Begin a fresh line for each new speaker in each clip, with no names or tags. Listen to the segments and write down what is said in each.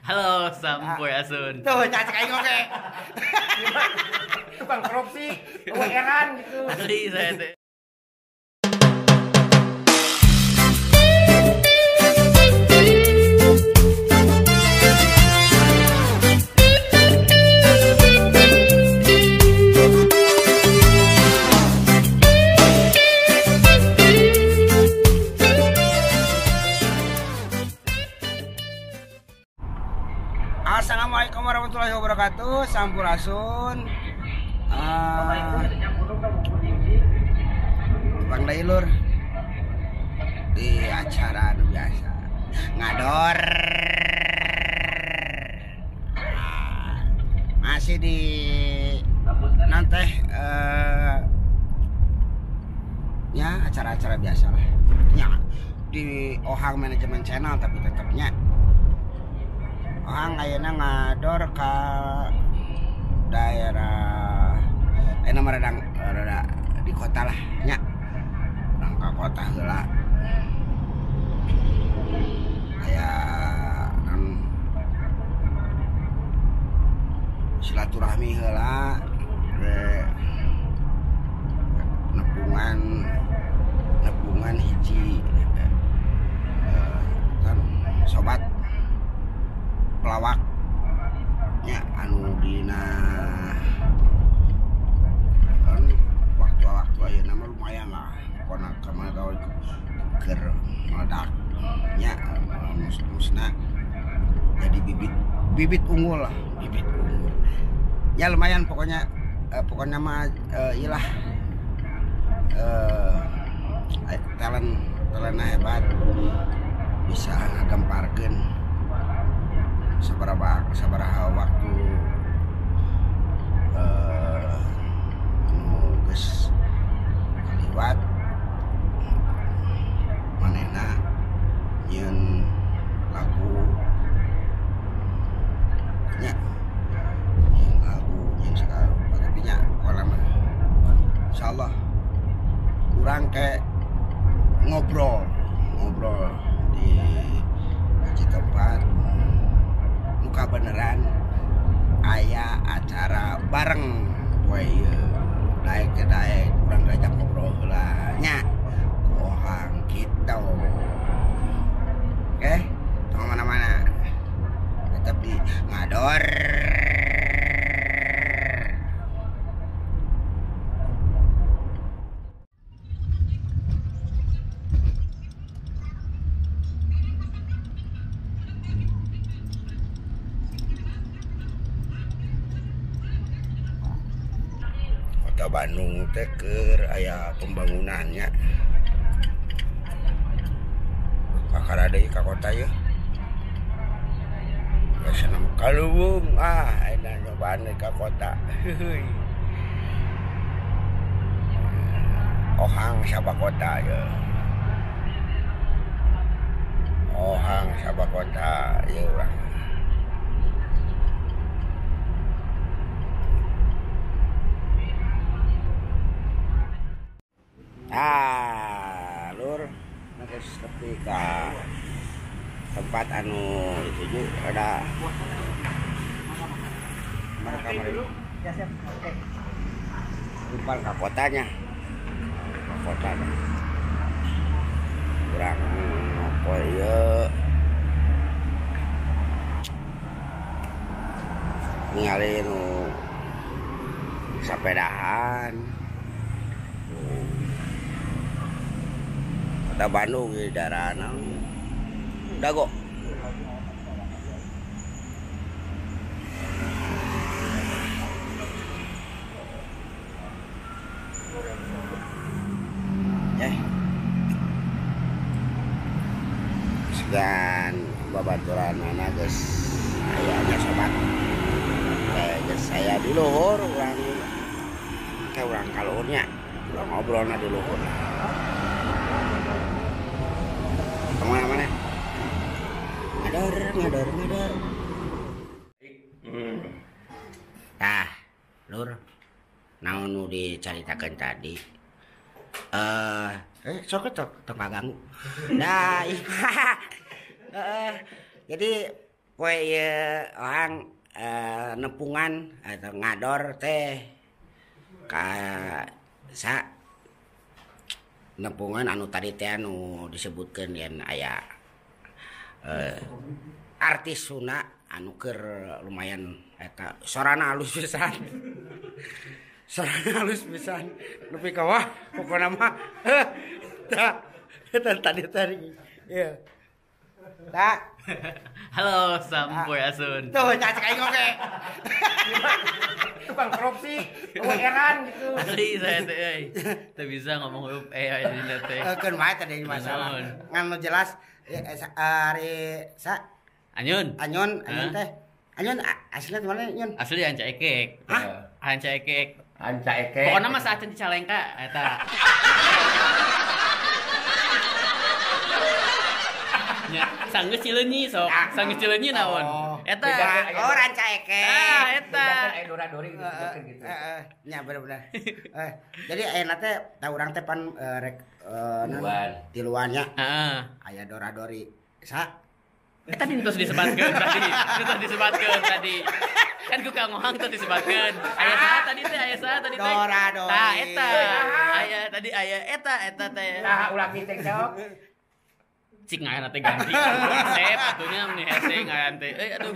Halo, sampurasun.
Tuh, cacik aing oge.
Tukang korupsi, eran gitu.
Asli saya teh.
Assalamualaikum warahmatullahi wabarakatuh. Sampurasun. Bang Dailur di acara anu biasa ngador. Masih di nanti ya acara-acara biasa lah. Ya, di Ohang Manajemen Channel, tapi tetapnya Ohang ayeuna ngador ka daerah ayeuna mah rada di kota lah nya. Urang ka kota heula. Aya silaturahmi heula nepungan hiji kan sobat pelawak nya anu dina kan waktu-waktu ayeuna mah lumayan lah pokona kamari gawe keur meledak nya musna jadi bibit unggul lah, bibit unggul ya lumayan pokoknya. Pokoknya mah iyalah talentna hebat, bisa ngagemparkeun sabaraha waktu anu geus kaliwat manehna nyieun lagu nya, nyieun lagu nyieun segala rupa, tapi nya pokona mah insyaallah urang ke ngobrol di hiji tempat muka beneran aya acara bareng poe ieu daek teh daek urang diajak ngobrol heula nya ku Ohang gitu. Oke, tong mana-mana tetap di ngador. Kota Bandung teh keur aya pembangunannya. Kakara deui ka kota ieu. Biasana mah kaluwung, ayeuna nyobaan deui ka kota. Heuy. Ohang saba kota ieu. Ohang saba kota ieu urang. Lur, geus nepi ka tempat anu dituju ada mereka
Ya, siap. Oke.
Lupa ka kotanya. Ka kota. Urang poe ieu ningali nu sapedahan. Kota Bandung di daerah Dago. Segan babaturanana geus aya nya sobat. Geus saya di luhur urang teh urang ka luhurnya. Urang ngobrolna di luhur. Kemana-mana? Ngador. Tah, lur, naon nu dicaritakeun tadi? Sok tong kaganggu. Nah, jadi Poe ieu orang nepungan atau ngador teh ka sa nepungan anu tadi teh anu disebutkeun yen aya artis Sunda anu keur lumayan eta sorana alus pisan. Sorana alus pisan. Nepi ka wah pokona mah tah eta tadi tadi. Ieu. Tah.
Halo, sampurasun.
Tuh, cacek aing oge.
Tukang korupsi, eran gitu.
Asli saya teh euy. Teu bisa ngomong huruf E aya teh.
Keun wae teh masalah. Ngan nu jelas ari sa
Anyun.
Anyun, anyun teh. Anyun aslinya di mana Nyun?
Asli Anca Ekek.
Hah?
Anca Ekek.
Anca Ekek.
Pokoknya mah saacan Cicalengka eta. Nya, sanggeus Cileunyi sok. Sanggeus Cileunyi naon? Eta.
Oh, Ranca Ekek.
Ah, eta.
Aya dora-dori gitu gitu.
Heeh. Nya bener-bener. Jadi ayeuna teh tah urang teh pan rek tiluan nya.
Heeh.
Aya dora-dori. Sa?
Eta terus disebatkeun tadi. Terus disebatkeun tadi. Kan ku Kang Ohang terus disebatkeun. Aya saha tadi teh? Aya saha tadi teh?
Dora-dori.
Tah eta. Aya tadi aya eta eta teh.
Nah, ulah kieu sok.
Cik ngaran teh ganti. Sep atunya meni hese ngaran teh. Euy aduh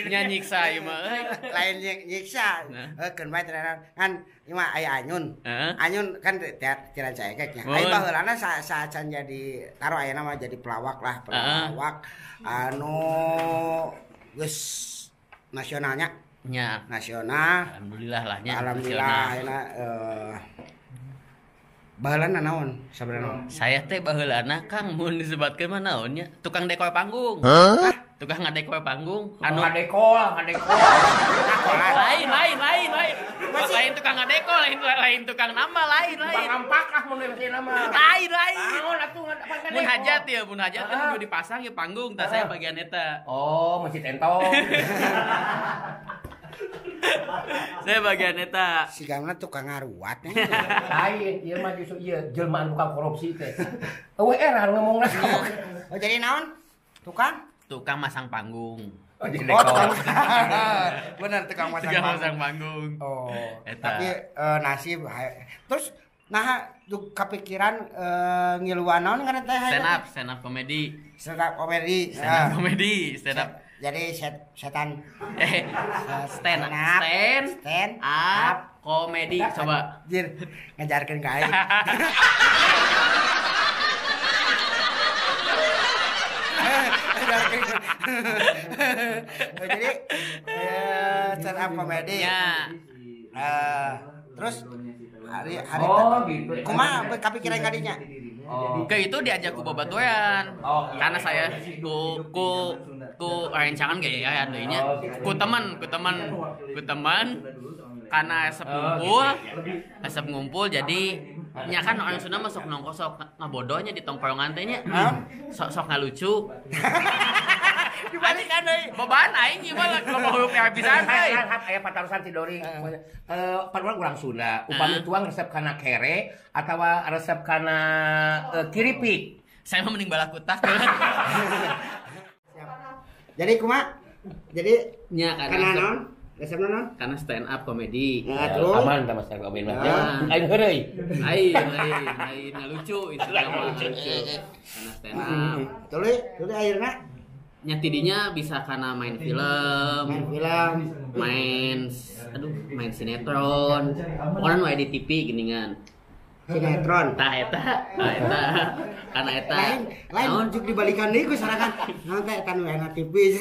nya nyiksa ieu mah euy.
Lain nyiksa. Heuh keun bae tenan. Kan ieu mah aya Anyun. Anyun kan ti Ranca Ekek nya. Aya baheulana saacan jadi taruh ayeuna mah jadi pelawak lah, pelawak anu geus nasionalnya.
Nya.
Nasional.
Alhamdulillah lah nya.
Alhamdulillah ayeuna baheulana naon sabenerna?
Saya teh baheulana Kang mun disebatkeun mah naon nya? Tukang dekor panggung.
Hah?
Tukang ngadekor panggung. Anu
ngadekor, ngadekor.
Lain lain lain lain. Lain tukang ngadekor, lain lain tukang nambah, lain lain.
Tukang ampak lah mun nama.
Lain lain.
Naon atuh ngadekor.
Mun hajat ya, mun hajat kan kudu dipasang ya panggung, tah saya bagian eta.
Oh, masih tentong.
Saya bagian eta.
Si Gamna tukang ngaruat.
Lain, ieu mah justru ieu jelmaan tukang korupsi teh. Eueuh eran ngomongna sok.
Oh, jadi naon? Tukang?
Tukang masang panggung.
Oh, jadi
oh, tukang. Bener tukang masang
tukang
panggung.
Masang panggung.
Oh,
eta.
Tapi nasib terus nah kepikiran ngiluan naon ngaran teh?
Stand up, stand up komedi.
Stand up komedi.
Stand up komedi, stand up.
Jadi setan
stand up komedi coba.
Jir, ngejarkeun ka aing. Jadi stand up komedi.
Ya.
Terus hari
oh, gitu.
Kumaha kapikiran kadinya?
Oh. Ke itu diajak ku babaturan.
Oh, iya.
Karena saya ku rencangan kayak ya deui nya. Ku teman karena resep ngumpul, resep ngumpul jadi nya kan orang Sunda mah sok nongko sok ngabodohnya di tongkrongan teh nya. Sok ngalucu.
Dibalikan deui.
Bobaan aing ieu mah loba huruf yang pisan euy.
Aya patarosan ti Dori. Pan urang Sunda, upami tuang resep kana kere atawa resep kana kiripik.
Saya mah mending balakutak.
Jadi kumaha? Jadi
nya
kana naon? Resep naon?
Karena stand up komedi.
Nah, terus
aman tah stand up komedi mah. Aing heureuy.
Aing lain ngalucu itu mah lucu. Karena stand up.
Tuluy, tuluy akhirna
nya tidinya bisa karena main film, main sinetron. Pokoknya nu aya di TV geuningan.
Sinetron.
Tah eta, karena eta.
Lain juk dibalikan deui ku sarakan. Naon teh eta nu aya TV.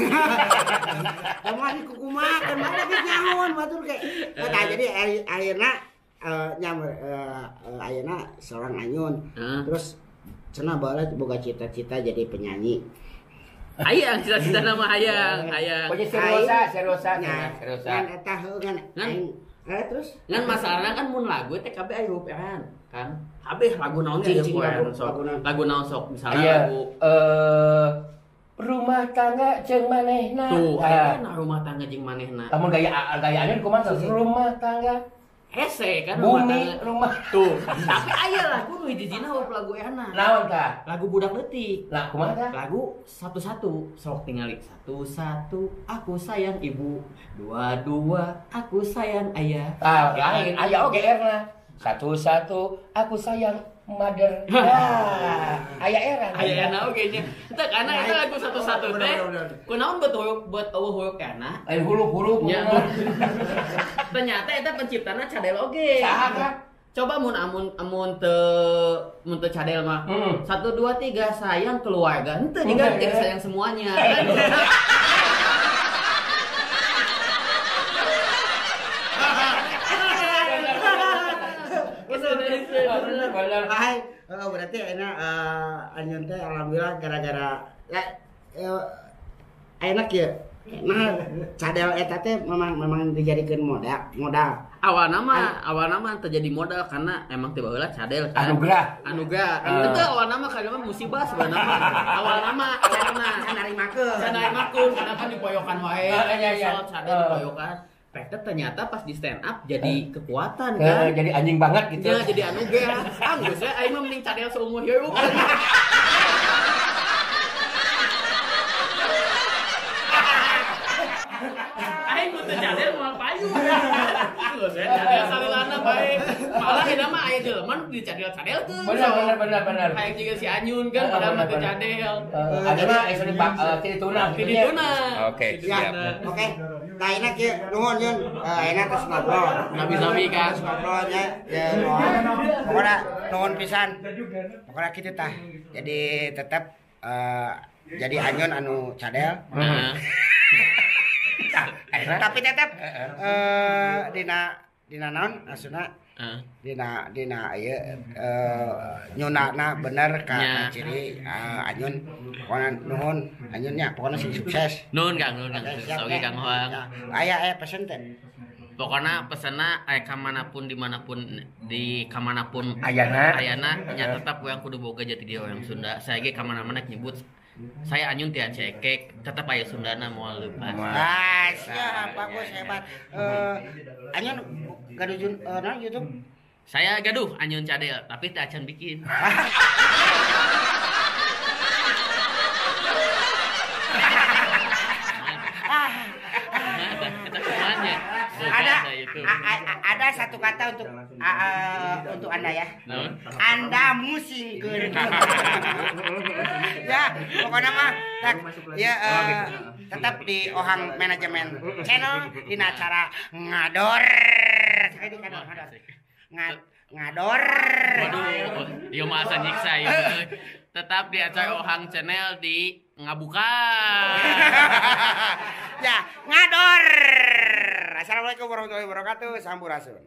Kumaha kumaha kan mana geus nyahoan batur ge. Tah jadi akhirna ayeuna seorang Anyun. Terus cenah baheula boga cita-cita jadi penyanyi.
Hayang cita-cita nama hayang, hayang.
Pokoknya seriosa.
Ngan eta heuh ngan. Terus
ngan masalahna kan mun lagu teh kabeh aya hupean kan. Kabeh lagu naon ge aya sok. Lagu naon sok misalnya lagu
rumah tangga jeung manehna.
Tuh, aya rumah tangga jeung manehna.
Lamun gaya-gayaan kumaha rumah tangga
Hese kan
bumi rumah
tuh. Tapi aya lagu nu hiji-hijina huruf lagu enak.
Naon tah?
Lagu budak leutik.
Lah kumaha tah?
Lagu satu-satu sok tingali. Satu-satu aku sayang ibu, dua-dua aku sayang ayah.
Ah, lain aya oge erna. Satu-satu aku sayang mother. Wah, aya era.
Aya era oge nya. Teu karena eta lagu satu-satu teh. Kunaon buat huruf eueuh huruf erna?
Lain huruf-huruf.
Ternyata eta penciptana cadel oge.
Saha kah?
Coba mun amun amun teu cadel mah. 1 2 3 sayang keluarga. Henteu diganti sayang semuanya.
Hai, berarti enak Anyun teh alhamdulillah gara-gara ya enak ya. Nah, cadel eta teh memang dijadikeun modal. Awal nama terjadi modal karena emang tiba heula cadel kan. Anugerah. Itu awal nama kadang mah musibah sebenarnya. Awal nama sanarimakeun. Sanarimakeun karena kan dipoyokan wae. Iya. Cadel dipoyokan. Pekte ternyata pas di stand up jadi kekuatan kan.
Jadi anjing banget gitu.
Ya, jadi anugerah. Ah, geus we aing mah mending cadel seumur hidup. Aing mun teu cadel moal payu. Geus we cadel salilana bae. Malah eta mah aya jelema nu dicadel-cadelkeun.
Bener.
Kayak jiga si Anyun kan padahal mah teu cadel.
Ada mah aya di tituna.
Oke, siap.
Oke. Nah, enak ya, nuhun Yun. Enak terus ngobrol.
Nabi-nabi kan.
Terus ngobrol nya. Ya, nuhun. Pokoknya nuhun pisan. Pokoknya kitu tah. Jadi tetap jadi Anyun anu cadel. Tapi tetap dina naon asuna dina ieu nyunana bener ka ciri Anyun. Pokoknya nuhun Anyunnya, pokoknya sing sukses.
Nuhun Kang, nuhun Kang. Oke Kang Hoang.
Aya pesen teh.
Pokoknya pesenna aya kamanapun dimanapun di kamanapun
ayana
nya tetap urang kudu boga jati diri orang Sunda. Saya ge kamana-mana nyebut saya Anyun tian cekek, tetap aya Sundana moal leupas.
Ah, siap, bagus hebat. Anyun gaduh naon YouTube?
Saya gaduh Anyun Cadel, tapi teu acan bikin.
Ada satu kata untuk Anda ya. Anda musingkeun. Ya, pokoknya mah ya tetap di Ohang Manajemen Channel di acara ngador. Ngador.
Waduh, ieu mah asa nyiksa ieu. Tetap di acara Ohang Channel di ngabuka.
Ya, ngador. Assalamualaikum warahmatullahi wabarakatuh. Sampurasun.